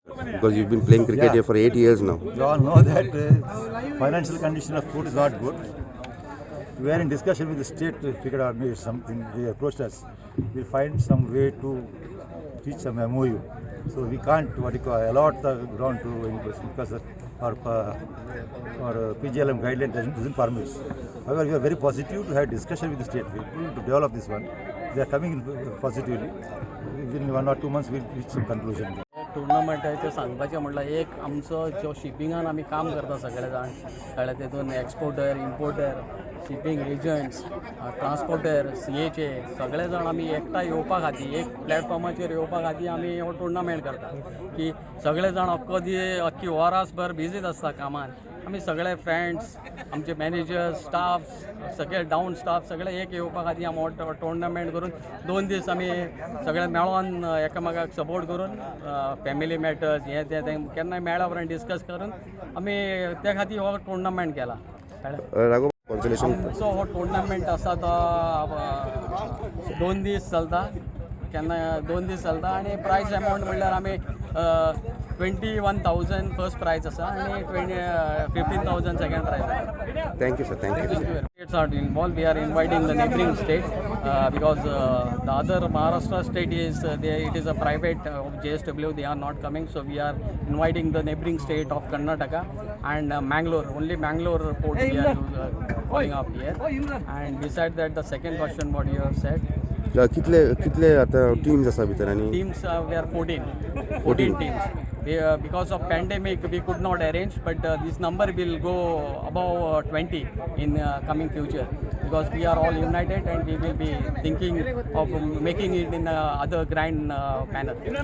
Because you've been playing cricket here for 8 years now. You all know that financial condition of food is not good. We are in discussion with the state cricket organization, something they approached us. We'll find some way to reach some MOU. So we can't what you call, allot the ground to any person because our PGLM guideline doesn't permit. However, we are very positive to have discussion with the state people to develop this one. They are coming in positively. Within 1 or 2 months, we'll reach some conclusion. टुर्नामेंटाचें सांगपाचें म्हणल्यार एक आमचो जो शिपिंगान आमी काम करता सगळे जाण कळ्ळें तेतून exporter, importer, shipping agents, transporter, CHA सगळे जाण आमी एकठांय येवपा खातीर एक प्लॅटफॉर्माचेर येवपा खातीर आमी हो टुर्नामेंट करता की सगळे जाण अख्खो अख्खी वरासभर बिजीच आसता कामान. आमी सगळे फ्रेंड्स, आमचे मॅनेजर्स, स्टाफ, सगळे डावन स्टाफ सगळे एक येवपा खातीर आमी हो टुर्नामेंट करून 2 दीस आमी सगळे मेळोन एकामेकाक सपोर्ट करून फॅमिली मॅटर्स हें तें तें केन्नाय मेळ्ळ्या उपरांत डिस्कस करून आमी त्या खातीर हो टुर्नामेंट केला. आमचो हो टुर्नामेंट आसा तो 2 दीस चलता, केन्ना 2 दीस चलता आनी प्रायज एमावंट म्हणल्यार आमी 21,000 फर्स्ट प्रायज आसा आनी 15,000 सेकंड प्रायज आसा. Thank you sir, thank you. States are involved. We are inviting the neighboring states because the other Maharashtra state is it is a private of JSW. They are not coming, so we are inviting the neighboring state of Karnataka and Mangalore. Only Mangalore port we are calling up here. And beside that, the second question what you have said. कितले आता teams आसा भितर आनी teams we are 14 teams. We, because of pandemic we could not arrange, but this number will go above 20 in coming future because we are all united and we will be thinking of making it in other grand manner.